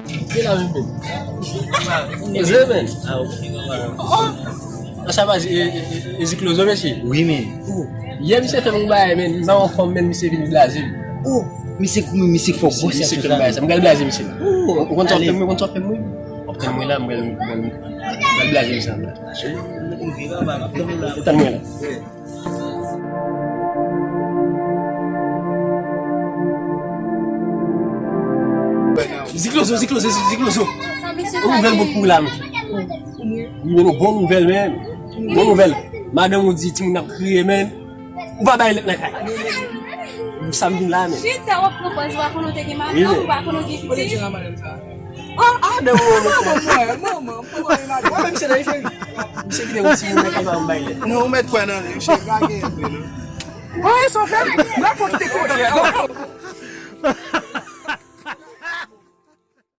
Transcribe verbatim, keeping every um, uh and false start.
Ki la, men? Poze, men. An sa va, e, e, e, e Ziklozo, mesye? Wi, men. Yè, misye fè m yon bagay, men. M pa anfòm, men misye vin blaze m. Oh, misye kouri, misye fò gwo. Misye fè m bagay sa. M pral blaze misye la. Ou konn sa w fè m, ou konn sa w fè m, wi. W ap tann mwen la, m pral, m pral, m pral blaze misye la. Tann mwen la. Ziklozo, Ziklozo, Ziklozo. Yon nouvèl bon pou la, men. Wi, men, bon nouvèl, men. Bon nouvèl. Madanm ou di timoun ap kriye, men. Ou pa bay lèt nan kay. Sa m vin la, men. Chita, w ap pran pòz, ou pa konn ou te gen madanm, ou pa konn ou gen pitit. Ah, ah, men ou, ou, ou. Manman, manman, manman, manman. Mwen menm se nan cheri. Misye kite yon timoun nan kay pa m bay lèt. Non, ou mèt kwè nan li, cheri, pa gen anpil, non. Wi, sa fè. Mwen fò kite kote.